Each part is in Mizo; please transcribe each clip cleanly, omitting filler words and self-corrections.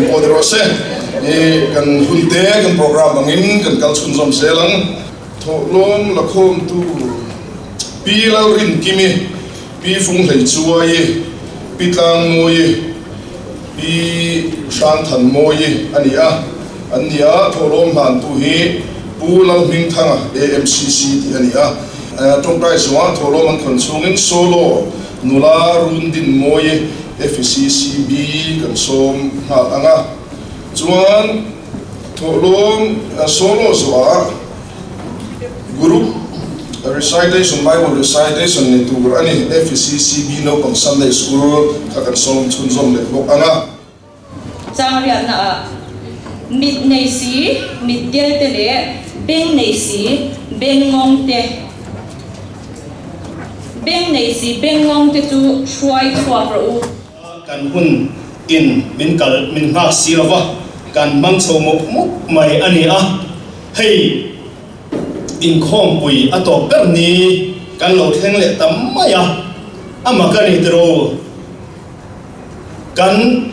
Engpawh ni rawh se, i kan hun te kan program angin kan kal chhunzawm zel ang. Thawhlawm lakhawmtu Pi Lalrinkimi, Pi Funghlei-Chuaii, Pi Tlangmawii, Pi Hrangthanmawii a ni a, an ni a, thawhlawm hlantu hi Pu Lalhmingthanga, AMCC tih a ni a. Tawngtai zawngah thawhlawm an khawn chhungin Solo nula Rundinmawii, FCCB, kan sawm nghal ang a, chuan thawhlawm solo zawhah, Group Recitation, Bible Recitation ni tur a ni. FCCB Naupang Sunday School kha kan sawm chhunzawm leh bawk ang a. Changriatna ah mit nei si, mit del te leh beng nei si, beng ngawng te. Beng nei si, beng ngawng te chu hruai chhuak rawh u. Kan hun in min kal min nghak si lo va, kan hmang chho mawp mawp mai a ni a. Hei inkhawmpui a tawp ber ni kan lo thleng leh ta mai a, a mak a ni tiraw? Kan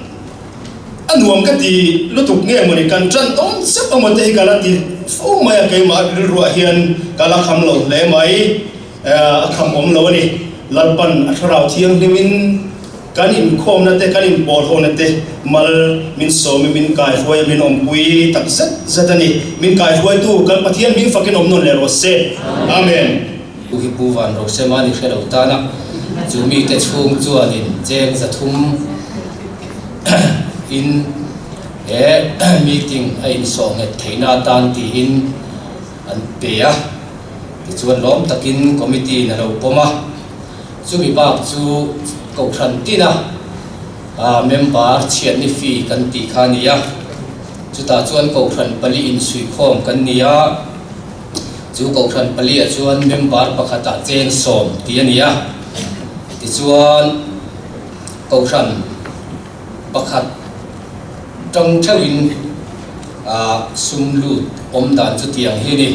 a nuam ka ti lutuk nge mawni kan tan dawn chauh emaw te hi ka la ti fo mai a, keimah rilruah hian ka la kham lo hle mai. A kham awm lo a ni. Lalpan a thlarau thianghlimin kan inkhawmna te, kan inpawlhawna te mal min sawm i min kaihruai a, min awmpui tak zet zet a ni. Min kaihruaitu kan Pathian hming fakin awm nawn leh rawh se. Amen. Pu hi Pu Van Rosema ni hre lo tan a, chu mite chhung chuanin cheng 300 in he meeting a insawh nghet theihna atan tiin an pe a. Tichuan lawm takin committee in a lo pawm a, chumi bak chu Kohhran tina member chhiatni fee kan tih kha a ni a, chutah chuan Kohhran pali insuihkhawm kan ni a, chu Kohhran paliah chuan member pakhatah cheng 10 tih a ni a, tichuan Kohhran pakhat tang theuhin sum lut awm dan chu tiang hi a ni.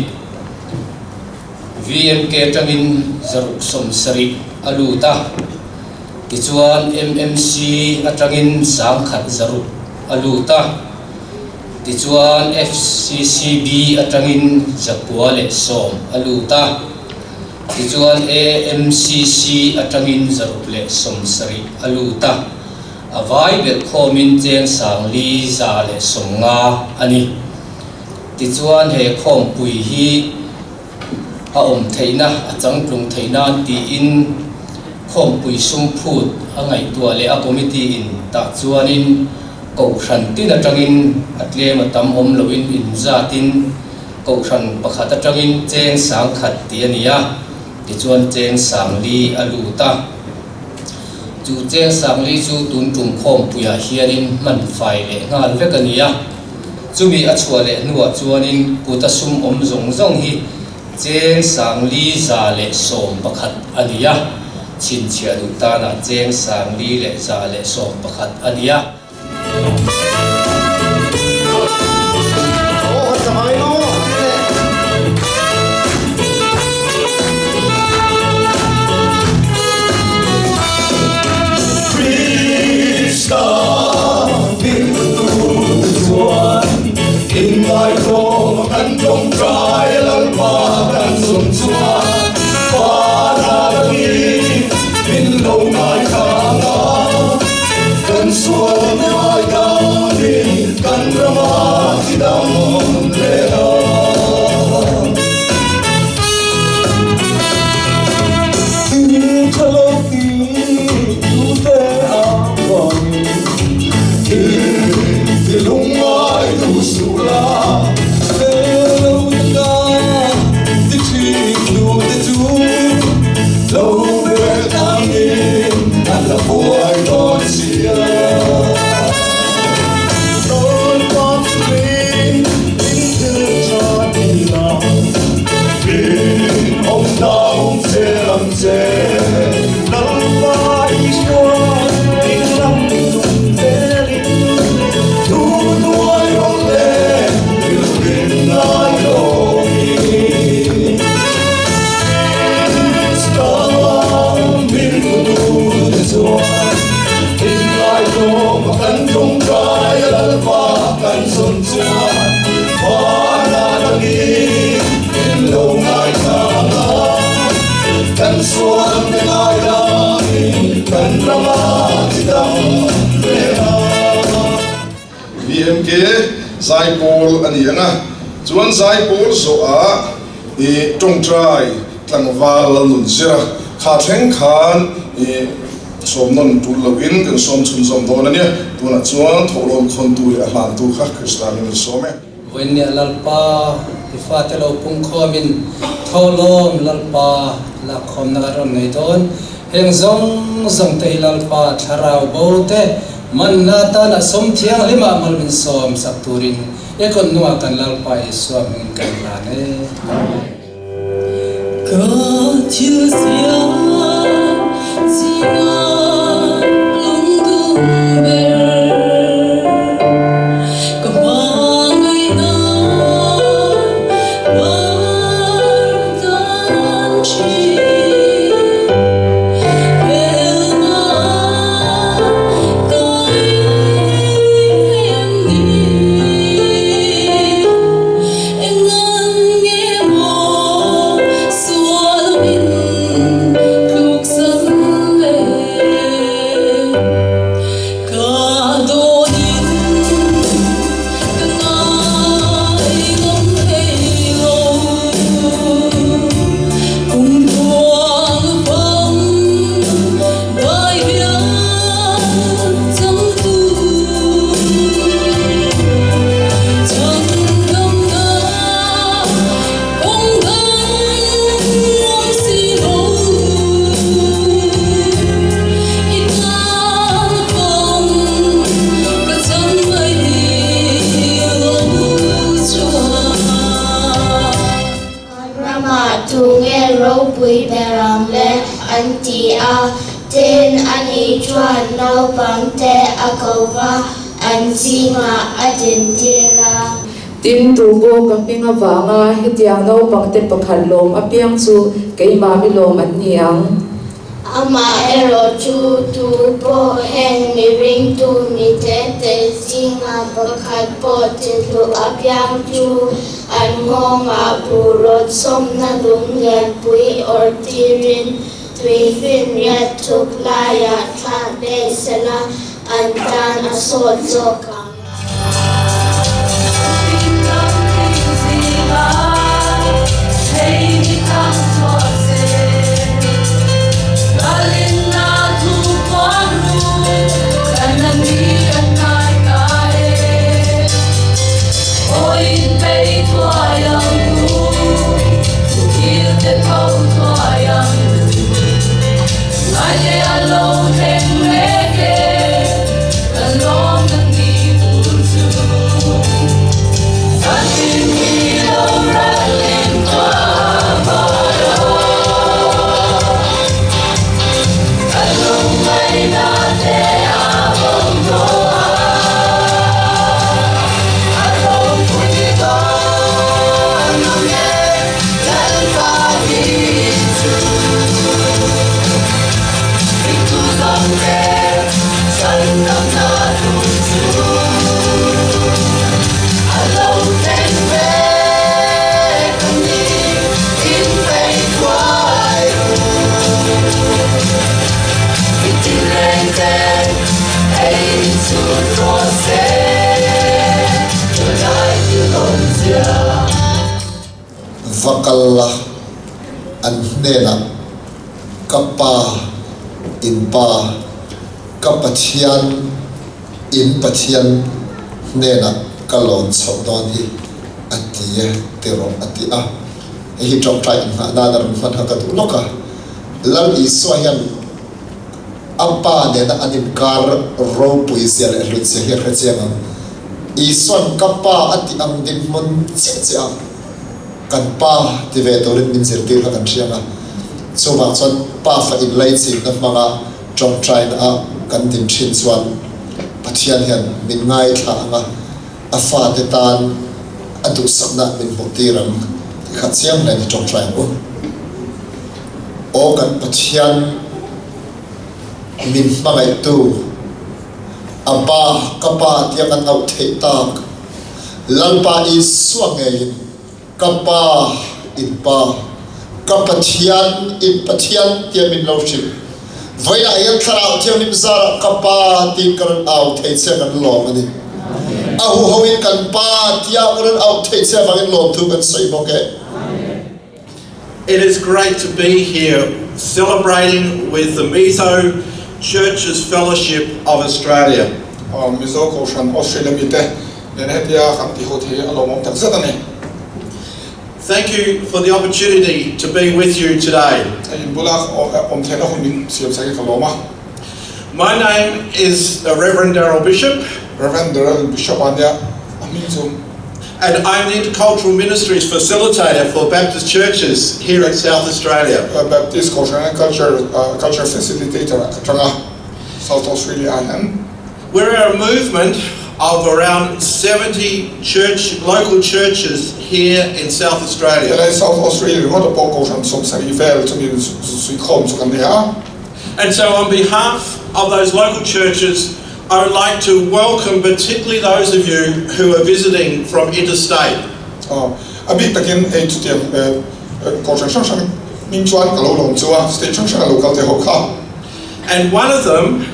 VMK atangin 670 a lut a, tichuan MMC atangin 1100 a lut a, tichuan FCCB atangin 910 a lut a, tichuan AMCC atangin 670 a lut a, a vai belh khawmin cheng 4150 a ni. Tichuan he khawmpui hi a awm theihna, a changtlung theih nan tiin khawmpui sum phut a ngaihtuah leh a committee in tah chuanin kohhran tin atangin a tlem a tam awm loin inzatin kohhran pakhat atangin cheng 1000 tih a ni a, tichuan cheng 4000 a lut a. Chu cheng 4000 chu tun tum khawmpuiah hianin hman fai leh nghal vek a ni a. Chumi a chhuah leh hnuah chuanin kuta sum awm zawng zawng hi cheng 4111 a ni a, chhinchhiah duh tanah cheng 4111 a ni a. Kan sual te ngai danin kan rama chi dam ve a. BMK Zaipawl a ni ang a, chuan Zaipawl zawhah i tawngtai tlangval lal nun zir a, kha thleng khan i sawm nawn tul loin kan sawm chhunzawm dawn a nia, tunah chuan thawhlawm khawntu leh a hlantu kha Krista min rawn sawm e. Vawiinniah Lalpa i fate lo pungkhawmin thawhlawm Lalpa lakkhawmna kan rawn nei dawn. Heng zawng zawng te hi Lalpa thlarau bo te manna atana sawm thianghlimah mal min sawm sak turin i kawn hnungah kan Lalpa Isua hmingin kan hlan e. Amen. Ka thil siam zinga lungdum ber ka hmangaihna par dan thin hmelma ka em ni. Engan nge maw sual min tluksan le? Ka dawnin ka ngaihngam thei lo. Kum tluang fam dai bial changtu. Kan ramah tu nge ropui ber ang le? an ti a. Tin, ani chuan naupangte a ko va. An zingah a dintir a. Tin, tu pawh ka hming avanga hetiang naupangte pakhat lawm apiang chu keimah mi lawm an ni ang. Amaherawhchu, tu pawh heng mi ringtu mi tete zinga pakhat pawh tihluh apiang chu an nghawngah buh rawt sawmna lung lianpui awrh tirin tuifinriat thuk laiah thlak daih sela, An tan a sawt zawk ang. Va kal la, an hnenah ka Pa, in Pa, ka Pathian, in Pathian hnenah ka lawn chhoh dawn hi a ti e ti rawh a ti a. Hei hi tawngtai inghah nan a rawn hman kha ka duh lawk a. Lal Isua hian a Pa nena an inkar ropui zia leh hlut zia hi a hre chiang ang. Isua'n ka Pa a tih ang dinhmun chiah chiah a, kan Pa ti ve turin min zirtir kha kan hriang a. Chuvang chuan Pa fa inlaichinna hmanga tawngtaina a kan din thin chuan Pathian hian min ngaithla ang a, a fate tan a duhsakna min hmuhtir ang tih kha chiang hle ni tawngtai ang u. Aw kan Pathian min hmangaihtu. A pa, ka pa tia kan auh theih tak. Lalpa Isua ngeiin ka pa, in pa, Ka Pathian, in Pathian tiah min lo hrilh. Vawiinah hian Thlarau Thianghlim zarah ka Pa tiin ka rawn au thei che kan lawm a ni. A huho in kan Pa tiah ka rawn auh theih che avangin lawmthu kan sawi bawk e. It is great to be here celebrating with the Mizo Churches Fellowship of Australia. Mizo Kohhran Australia mite nen hetia kan ti ho thei a lawmawm takzet a ni. Thank you for the opportunity to be with you today. In bula awm theihna hun min siam sak hi ka lawm a. My name is Reverend Darrell Bishop. Reverend Darrell Bishop a nia a hming chu. And I'm the Intercultural Ministries Facilitator for Baptist Churches here in South Australia. Baptist Kohhran and Culture Culture Facilitator ah ka tang a, South Australia ah hian. We're a movement of around 70 church local churches here in South Australia. Helai South Australia ringawt ah pawh Kohhran 70 vel chumi suikhawm chu kan nei a. And so on behalf of those local churches I would like to welcome particularly those of you who are visiting from interstate. Aw, a bik takin hei chutiang Kohhran hrang hrang hming chuan ka lo lawm chu a, state hrang hrang a lo kal te ho kha. And one of them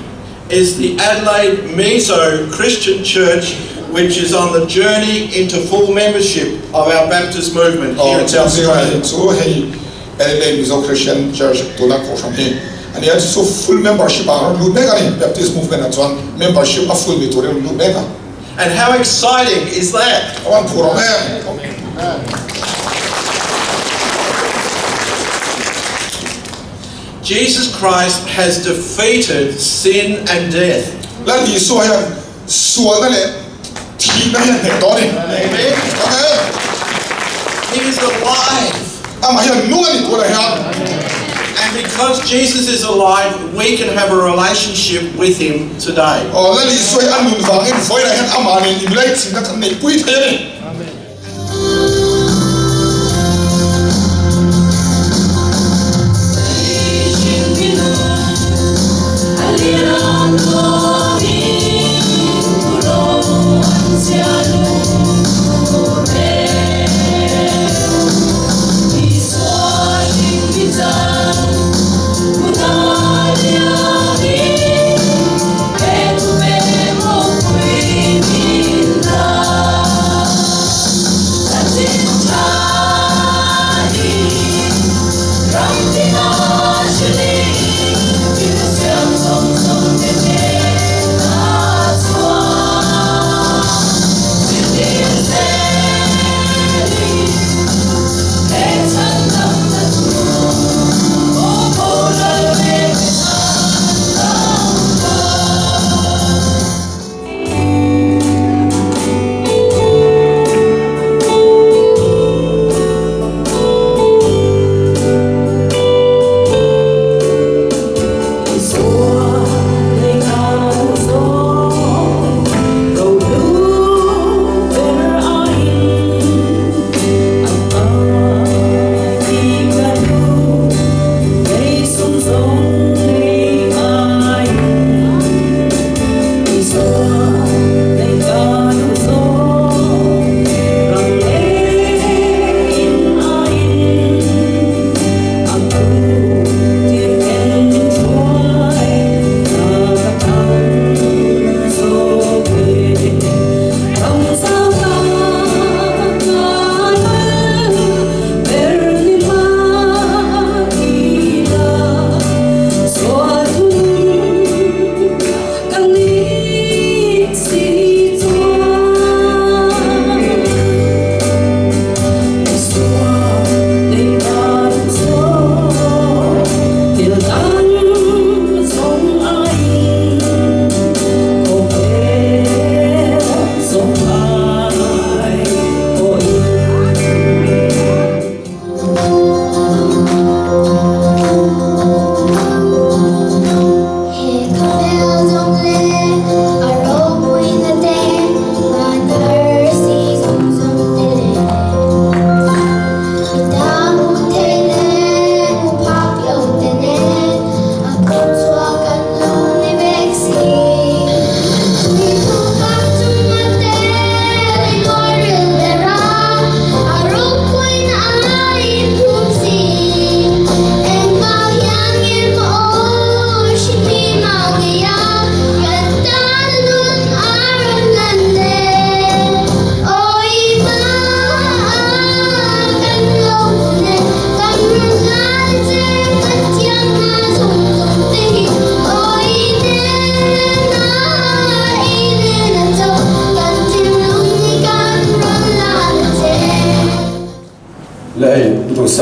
is the Adelaide Mizo Christian Church which is on the journey into full membership of our Baptist movement here in South Australia. Chu hei Adelaide Mizo Christian Church tuna kohhran hi a nia, chu chu full membership ah rawn lut mek a ni, Baptist movement ah chuan membership a full ni turin rawn lut mek a. And how exciting is that? A van phur awm em! Jesus Christ has defeated sin and death. Lal Isua hian sualna leh thihna hi a hneh tawh a ni. Amen. Amen. He is alive. Amah hian nung a ni tunah hian. And because Jesus is alive, we can have a relationship with him today. Aw, Lal Isua hi a nun vangin vawiinah hian amah nen inlaichinna kan neihpui thei a ni.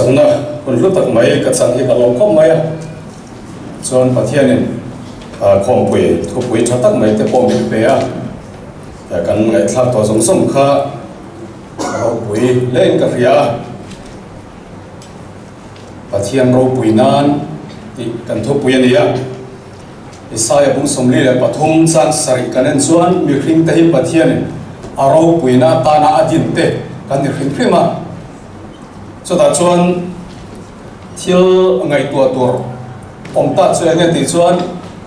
Thusakna hun hlu tak mai ka chang hi ka lawm khawp mai a, chuan Pathianin khawmpui thupui tha tak mai te pawh min pe a, kan ngaihthlak tawh zawng zawng kha ka ropui hlein ka hria a, Pathian ropui nan tih kan thupui a ni a. Isaiah bung 43 chang sarih kan en chuan mihring te hi Pathianin a ropuina atana a din te kan ni hrim hrim a. Chutah chuan thil ngaihtuah tur awm ta chu enge tih chuan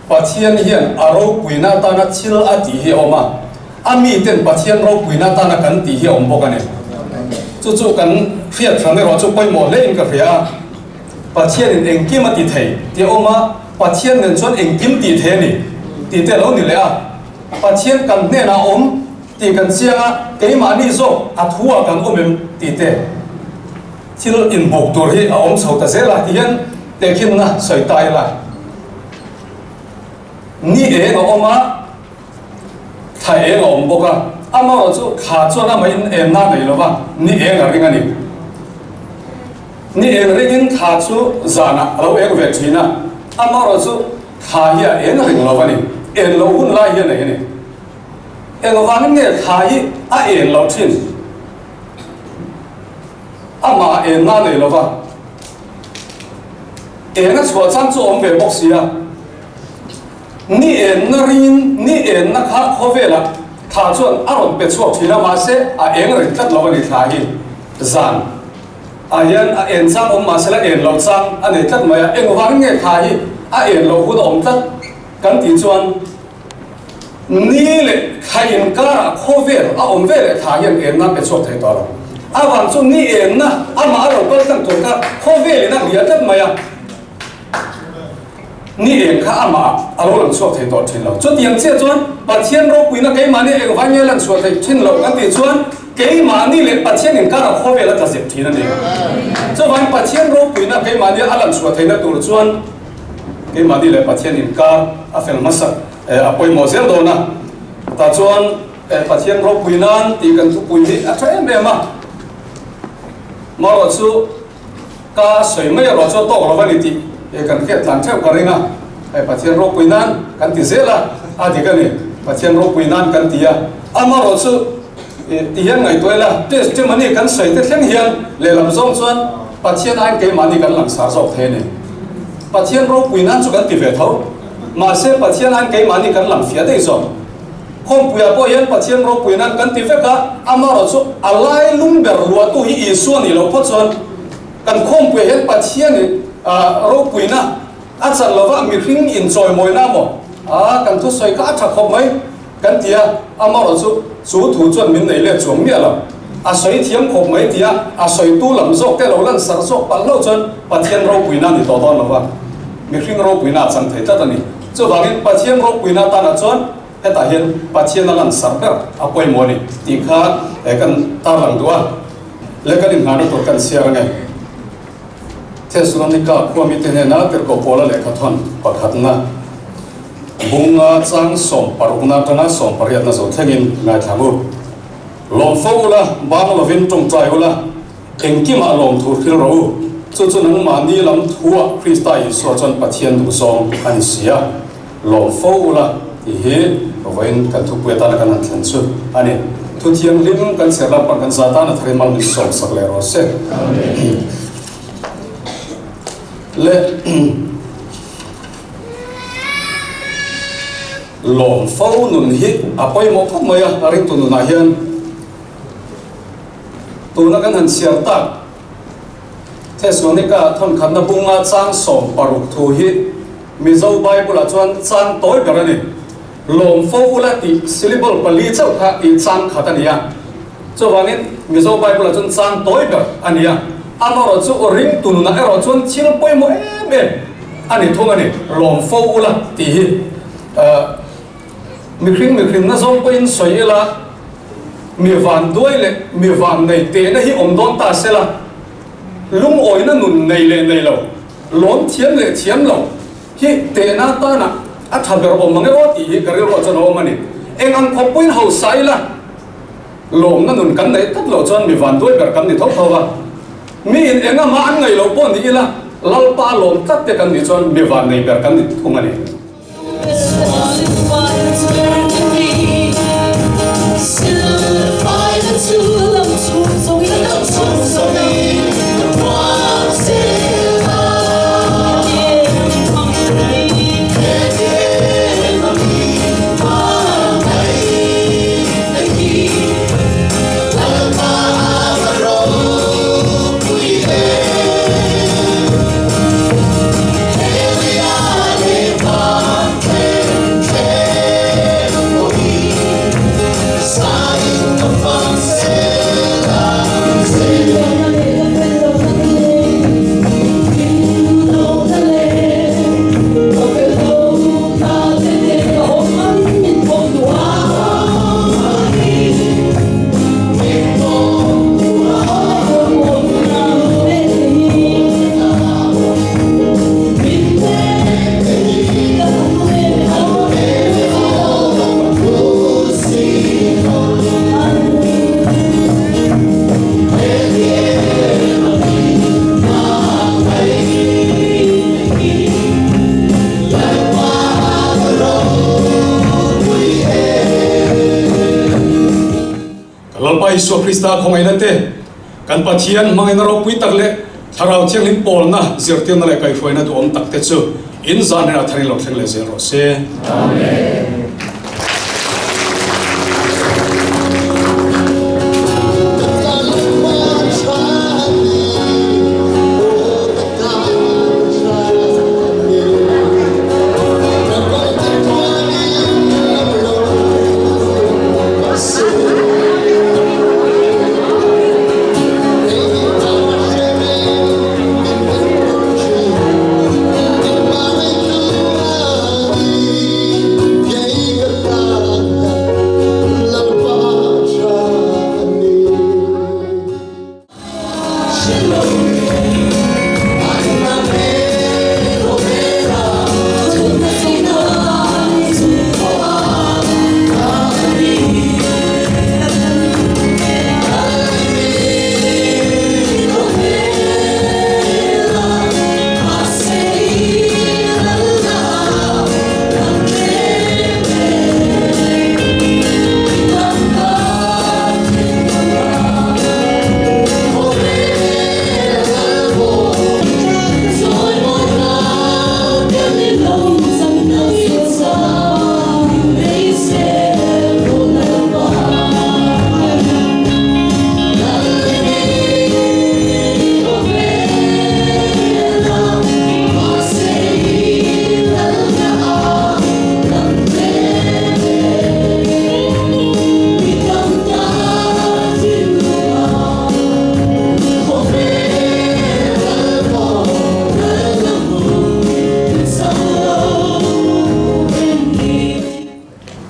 Pathian hian a ropuina atana thil a tih hi a awm a, a miten Pathian ropuina atana kan tih hi a awm bawk a ni. Chu chu kan hriat hran erawh chu pawimawh hlein ka hria a. Pathianin engkim a ti thei tih a awm a, Pathian nen chuan engkim tih thei a ni tih te a lo ni leh a. Pathian kan hnenah a awm tih kan chiang a, keimahni zawk a thu ah kan awm em tih te thil inbuk tur hi a awm chho ta zel a ti hian tehkhinna sawi ta ila. Ni eng a awm a, thla eng a awm bawk a, amaherawhchu thla chuan amahin enna a nei lo va, ni eng a ring a ni. Ni eng ringin thla chu zanah a lo eng ve thin a, amaherawhchu thla hi a eng ring lo a ni, en loh hun lai hi a nei a ni. Engvangin nge thla hi a en loh thin? Amah enna a nei lo va, eng a chhuah chang chu a awm ve bawk si a. Ni enna ringin ni enna kha khawvelah thla chuan a rawn pe chhuak thin a, mahse a eng ring tlat lo a ni thla hi zan. Ah hian a en chang awm mahsela en loh chang a nei tlat mai a, engvangin nge thla hi a en loh hun a awm tlat kan tih chuan ni leh thla inkarah khawvel a awm ve leh thla hian enna a pe chhuak thei tawh lo. Avang chu ni enna amah a lo kal tlang tur kha khawvelin a hria tlat mai a, ni eng kha amah a lo lang chhuak thei tawh thin lo. Chutiang chiah chuan Pathian ropuina keimahni engvang nge lan chhuah theih thin loh kan tih chuan keimahni leh Pathian inkarah khawvel a tla zep thin a ni. Chuvangin Pathian ropuina keimahni a lan chhuah theihna tur chuan keimahni leh Pathian inkar a fel hmasak a pawimawh zel dawn a. Tah chuan Pathian ropui nan tih kan thupui hi a tha em em a. Marawh chu Ka sawi mai erawh chu a tawk lo a ni tih kan hriat tlan theuh ka ring a, hei Pathian ropui nan kan ti zel a, a dik a ni, Pathian ropui nan kan ti a, amaherawh chu ti hian ngaihtuah ila testimony kan sawi te thleng hian lehlam zawng chuan Pathian aiin keimahni kan langsar zawk thei a ni. Pathian ropui nan chu kan ti ve tho, mahse Pathian aiin keimahni kan lang fiah daih zawk. Khawmpuiah pawh hian Pathian ropui nan kan ti vek a, amaherawh chu a lai lung ber luahtu hi Isua nih loh phawt chuan kan khawmpuiah hian Pathianin ropuina a chan lova mihring inchawimawina maw a kan thusawi kha a tha khawp mai kan ti a, amaherawh chu chu thu chuan min nei let chuang miah lo. A sawi thiam khawp mai ti a, a sawitu lam zawk te lo lan sarh zawk palh hlauh chuan Pathian ropuina a ni tawh dawn lova, mihring ropuina a chang thei tlat a ni. Chuvangin Pathian ropuina tanah chuan hetah hian Pathian a lansar ber a pawimawh a ni tih kha kan tarlang duh a, le kan inngahna tur kan chhiar ange. Thesalonika khua mite hnena Tirhkoh Paula lehkha thawn pakhatna bunga chang sawmparukna atanga sawmpariatna zo thlengin ngaithla ang u. Lawm fo ula, bang lovin tawngtai ula, Engkimah lawmthu hril rawh u, chu chu nangmahni lam thuah Krista Isua chuan Pathian duhzawng a ni si a, lawm fo ula tih hi vawiin kan thupui atana kan han thlen chu a ni. Thu thianghlim kan chhiar lam pang kan za tan a tharin mal min sawmsak leh rawh se. Le lawm fo nun hi a pawimawh khawp mai a, ringtu nunah hian. Tuna kan han chhiar tak Thesalonika thawnkhatna bunga chang 16 thu hi Mizo Bible-ah chuan chang tawi ber a ni. Lawm fo ula tih syllable pali chauh kha i chang khat a ni a. Chuvangin Mizo Bible-ah chuan chang tawi ber a ni a. Amaherawh chu ringtu nunah erawh chuan thil pawimawh em em a ni thung a ni, lawm fo ula tih hi. Mihring mihring na zawng pawhin sawi ila, mi van duai leh mi van nei tehna hi awm dawn ta sela, lungawina nun nei leh nei lo, lawm thiam leh thiam lo hi tehna atana a tha ber awm ang e aw tih hi ka rilruah chuan a awm a ni. Eng ang khawp pawhin hausa ila, lawmna nun kan neih tlat loh chuan mi van duai ber kan ni tho tho va. Miin engah an ngaih loh pawh ni ila, Lalpa lawm tlat te kan nih chuan mi vannei ber kan ni thung a ni. Kan Lalpa Isua Krista khawngaihna te, kan Pathian hmangaihna ropui tak leh Thlarau Thianghlim pawlna, zirtirna leh kaihhruaina duhawm tak te chu in zan hnenah tharin lo thleng leh zel rawh se. Amen.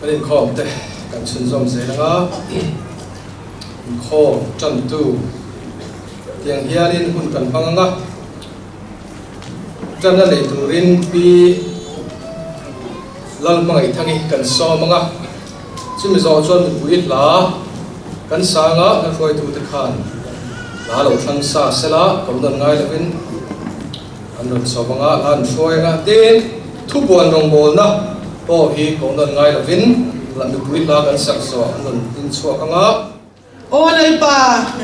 Kan inkhawm te kan chhunzawm zel anga inkhawm tantu tiang hianin hun kan hmang anga tanna nei turin Pi Lalhmangaihthang-i kan sawm anga chumi zawh chuan mipui hla kan sanga hla hruaitute khan hla lo thlang sa sela ko nawn ngai lovin An rawn sawm anga hla an hruai anga tin thubuan rawngbawlna pawh hi ko nawn ngai lovin mipui hla kan sak zawh an rawn tin chhuak anga. Aw Lalpa,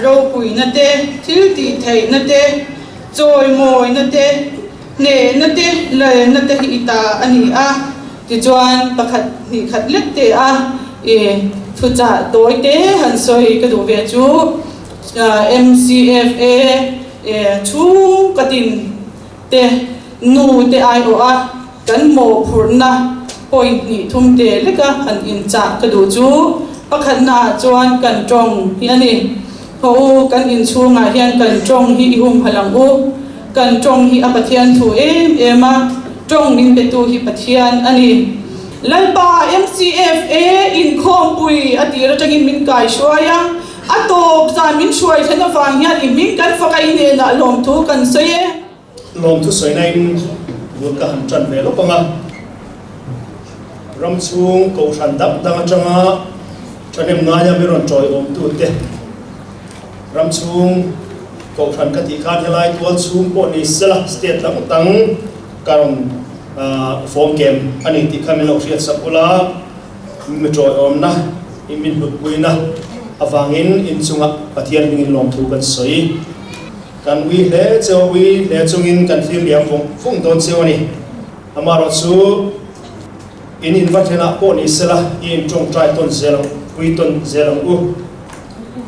ropuina te, thil tih theihna te, chawimawina te, hnehna te, lalna te hi i ta a ni a. Tichuan, pakhat hnih khat lek te a i thuchah tawi te han sawi ka duh ve chu. MCFA chhung ka tin te nu te aiawh a kan mawhphurhna point hnih thum te leka han inchah ka duh chu pakhatna ah chuan kan tawng hi a ni. Haw u, kan inchhungah hian kan tawng hi i humhalh ang u. Kan tawng hi a Pathian thu em em a, tawng min petu hi Pathian a ni. Lalpa MCFA inkhawmpui a tir atangin min kaihruai a. A tawp zan min hruai thlen avang hian i hming kan fak a, i hnenah lawmthu kan sawi e. Lawmthu sawinain bul ka han tan ve lawk ang a, ram chhung kohhran dang dang atanga thahnem ngaia mi rawn tawiawmtute, ram chhung. Kohhran ka tih khan helai tual chhung pawh ni sela state dang dang ka rawn form kem a ni tih kha min lo hriat sak ula, mi tawiawmna i min hlutpuina avangin inchungah Pathian hmingin lawmthu kan sawi. Kan ui hle cheu a, ui hle chungin kan thlir liam vung vung dawn cheu a ni. Amaherawhchu in inva thenah pawh ni sela i intawngtai tawn zel ang, pui tawn zel ang u.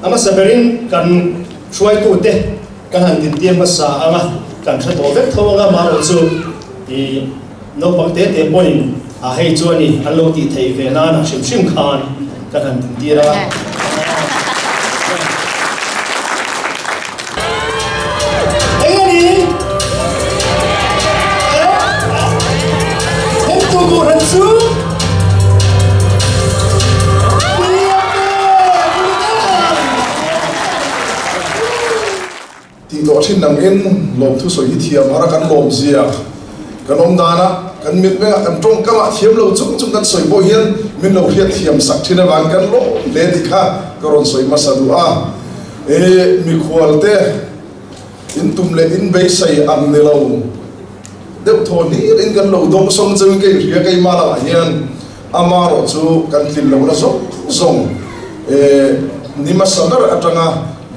A hmasa berin kan hruaitute kan han dintir hmasa ang a, kan hre tawh vek tho ang a, amaherawhchu i naupang te te pawhin a hei chu a ni an lo tih theih ve nan a hrim hrim khan kan han dintir a. Eng a ni? Hengtu Kohhran chu Tih tawh thin nangin lawmthu sawi hi thiam har a kan lawm zia kan awm dana kan mit mengah kan tawngkamah thiam lo chung chung kan sawi pawh hian min lo hriat thiam sak thin avangin kan lawm hle tih kha ka rawn sawi hmasa duh a. E mikhual te in tum leh in beisei ang ni lo deuh thaw hlir in kan lo dawng sawng cheu in ka inhria keimah lamah hian ama erawh chu kan tlin lohna zawng zawng e ni hmasa ber atanga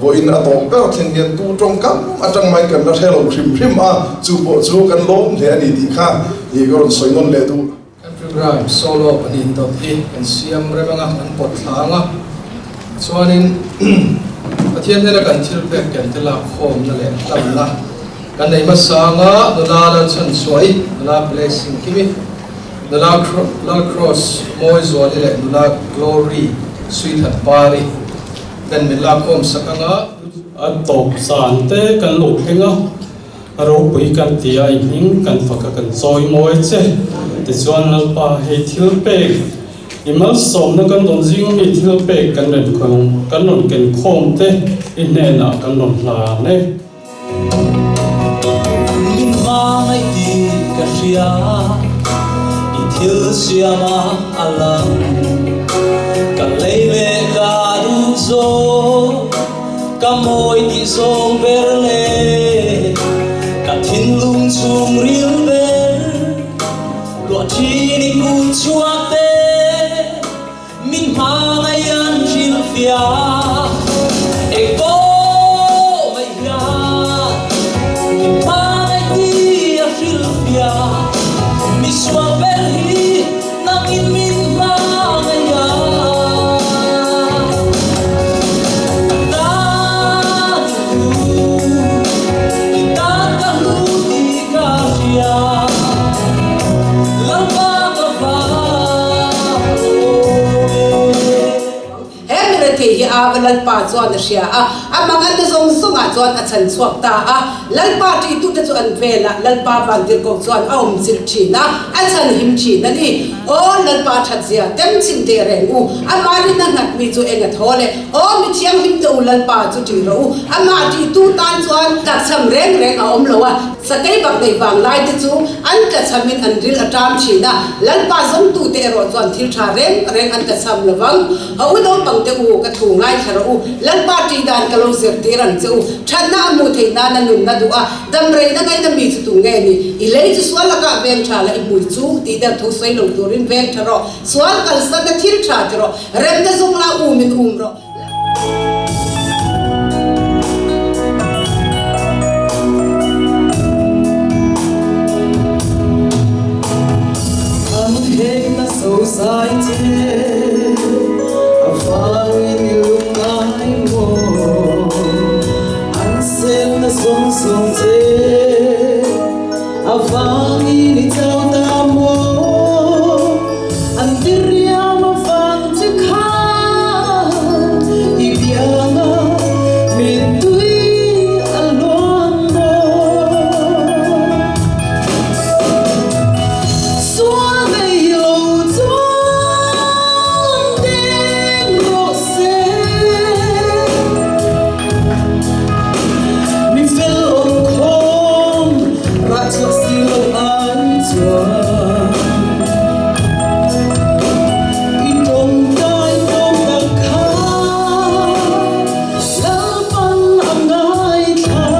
vawiin a tawp ber thleng hian tu tawngkam atang mai kan la hre lo hrim hrim a chu pawh chu kan lawm hle a ni tih kha i ka rawn sawi nawn leh duh. Kan program solo pahnih dawt hi kan siam rem anga kan pawt thla anga chuanin Pathian hnena kan thil pek ken te lak khawmna leh hlanna kan nei hmasa anga nula Lalchhanchhuahi, nula Blessing Kimi, nula Lalcross Mawizuali leh nula Glory Suithat Pari ten min lak khawm sak anga. A tawp zan te kan lo thleng a. A ropui kan ti a, i hming kan fak a, kan chawi mawi che. Tichuan Lalpa, hei thil pek, i malsawmna kan rawn zing ami thil pek kan rawn kan rawn ken khawm te i hnenah kan rawn hlan e. Min hmangaih tih ka hria, i thil siama a lang. Ka lei leh ka duh zawk. Ka mawi tih zawng ber le, ka thinlung chhung ril ber, luah thin i kut chhuak te, min hmangaih an hrilhfiah. Eng pawh mai hian min hmangaih tih a hrilhfiah, misual ber hi nangin min hmangaih a. He mirethei hi Ava Lalpa chuan a hria a, a manganna zawng zawngah chuan a chhan chhuak ta a. Lalpa ṭihtute chu an velah Lalpa vantirhkoh chuan a awm chilh ṭhin a, a chhan him ṭhin a ni. Aw Lalpa that zia tem chhin teh reng u, amah rin a nghat mi chu eng a thaw le? Aw mi thianghlim te u Lalpa chu ṭih rawh u, amah ṭihtu tan chuan tlakchham reng reng a awm lo a, sakei bak nei vang lai te chu an tlachhamin an ril a ṭam ṭhin a, Lalpa zawngtute erawh chuan thil ṭha reng reng an tlachham lo vang. A u naupang te u, ka thu ngaithla rawh u, Lalpa ṭih dan ka lo zirtir ang che u, ṭhatna a hmuh theih nana nunna duh a, Damreina ngaina mi chu tu nge ni? I lei chu sual lakah veng tha la i hmui chu tih der thu sawi lo turin veng tha rawh. Sual kalsanna thil tha ti rawh. Remna zawng la um in um rawh. An hekna sosai che a vangin i lungngai maw? An selna zawng zawng che avangin i chau ta maw? An diriam avang che khan i bianga mittui a luang maw? Sual nei lo chuan deng rawh se. Mi fel awm khawm rah chhuak si lo ai chuan i tawngtai tawng tak kha Lalpan a ngaithla.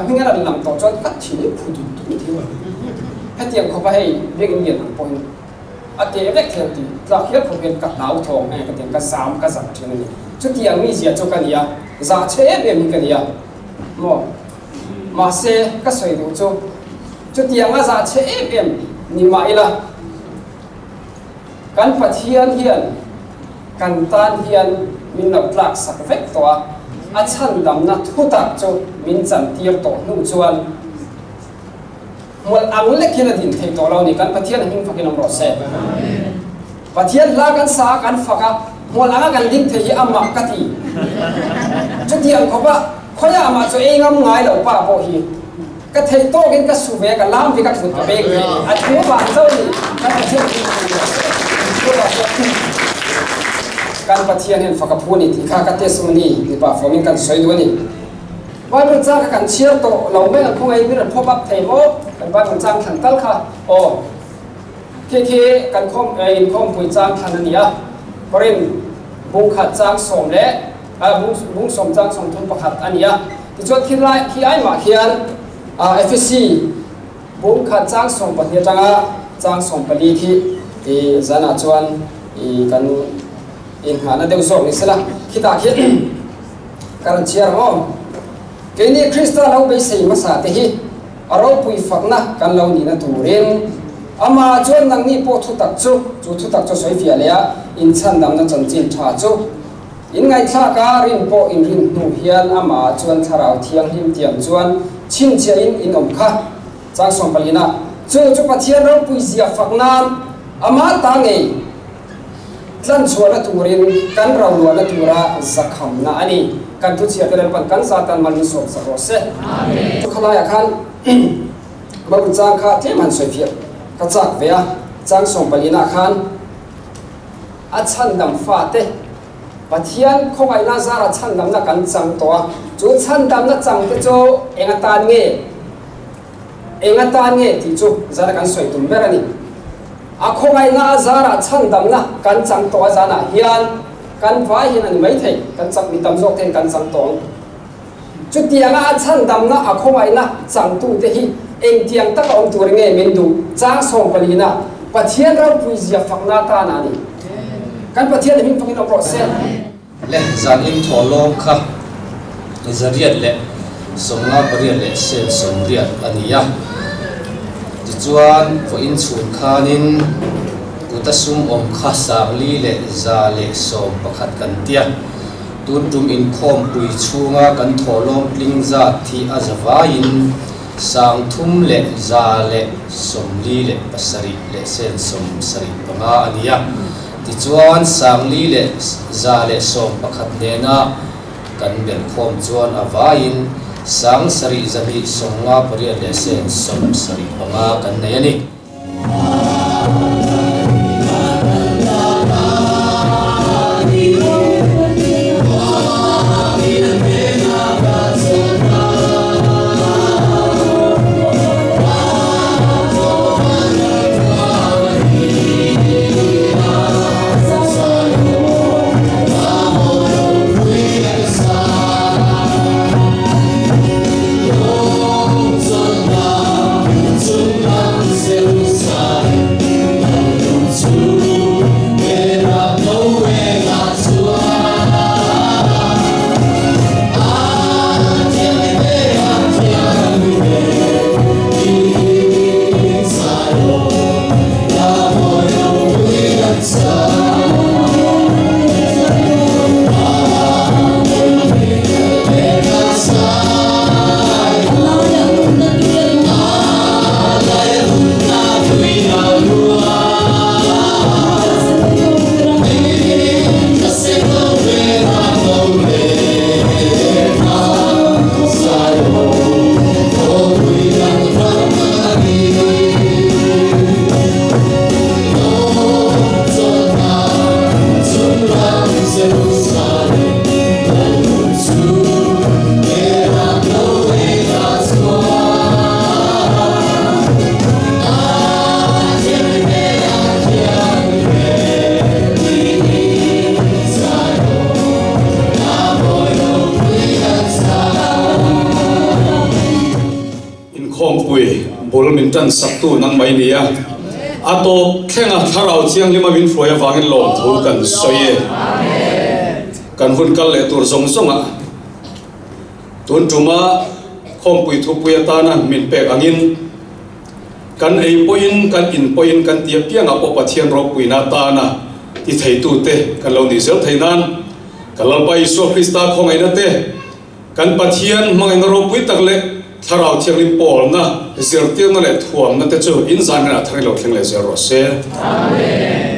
hming a rawn lang tawh chuan ka thin hi phu dut dut hiu a. Hetiang khawpa hei biakinn lian ang pawhin a teh vek thei ang tih tlak hial khawp hian ka hlauthawng nge ka ti ang, ka zam ka zak thin a ni. Chutiang mizia chu ka ni a, zah chhe em em hi ka ni a maw? Mahse ka sawi duh chu chutiang a zah chhe em em ni mah ila kan Pathian hian kan tan hian min lo tlak sak vek tawh a, a chhandamna thutak chu min chantir tawh hnu chuan hmual ang lek hian a din thei tawh lo a ni. Kan Pathian a hming fakin awm rawh se. Pathian hla kan sa a, kan fak a, hmual anga kan ding thei hi a mak ka ti. Chutiang khawpa khawiah mah chu ei ngam ngai lo pa pawh hi ka theih tawkin ka su ve, ka lam ve, ka thut ka beng ve a thu vang chauh a ni. Kan Pathian hming fakin awm rawh se. Kan Pathian hian fak a phu a ni tih kha ka testimony mipa fawmin kan sawi duh a ni. Bible chang kha kan chhiar tawh lo mai ang khawngaih in rawn pop up thei maw kan Bible chang thlan tal kha aw khi khi kan khawm inkhawmpui chang thlan a ni a Korin bung khat chang sawm leh bung bung sawm chang 31 a ni a tichuan khi lai khi ai mah khian Efesi bung khat chang 12 atanga chang 14 khi i zanah chuan i kan inghahna deuh zawk ni sela khitah khian Ka rawn chhiar ang aw. Keini Krista lo beisei hmasa te hi a ropui fakna kan lo nihna turin Amah chuan nangni pawh thutak chu, chu thutak chu sawi fiah leh a, inchhandamna chanchin tha chu in ngaihthlak a, rin pawh in rin hnu hian Amah chuan Thlarau Thianghlim tiang chuan chhinchhiahin in awm kha. Chang 14 chu chu Pathian ropui zia fak nan Amah ta ngei. Tlan chhuahna turin kan ro luahna tura zakhamna a ni. Kan thuchhia te Lalpan kan za tan mal min sawm sak rawh se. Chu khalaiah khan Bible chang kha tlem han sawi fiah ka chak ve a, chang 14ah khan a chhandam fate Pathian khawngaihna zara chhandamna kan chang tawh a, chu chhandamna chang te chu eng atan nge? Eng atan nge tih chu zana kan sawi tum ber a ni. A khawngaihna a zarah chhandamna kan chang tawh a zanah hian kan vai hian a ni maithei, kan chak mi tam zawk te hian kan chang tawh ang. Chutianga a chhandamna a khawngaihna changtute hi engtiang taka awm tur nge min duh? Chang 14 Pathian ropui zia fakna atana a ni. Kan Pathian hming fakin awm rawh se. Le zan in thaw lawm kha 158 leh sen 80 a ni a. Tichuan vawiin chhun khanin kuta sum awm kha 4111 kan tia. Tun tum inkhawmpui chhunga kan thaw lawm tling zat hi a zavaiin 3147 leh sen 75 a ni a. Tichuan, 4111 nena kan belhkhawm chuan a vaiin 7258 leh sen 75 kan nei a ni. Inkhawmpui bul min tan saktu nang mai nia. A tawp thlenga Thlarau Thianghlima min hruai avangin lawmthu kan sawi e. Kan hun kal leh tur zawng zawngah tun tuma khawmpui thupui atana min pek angin kan ei pawhin kan in pawhin kan ti apiangah pawh Pathian ropuina atana ti theitute kan lo nih zel thei nan ka Lalpa Isua Krista khawngaihna te Kan Pathian hmangaihna ropui tak leh Thlarau Thianghlim pawlna, zirtirna leh thuamna te chu in zan rinah thar i lo thleng leh zel rawh se. Amen.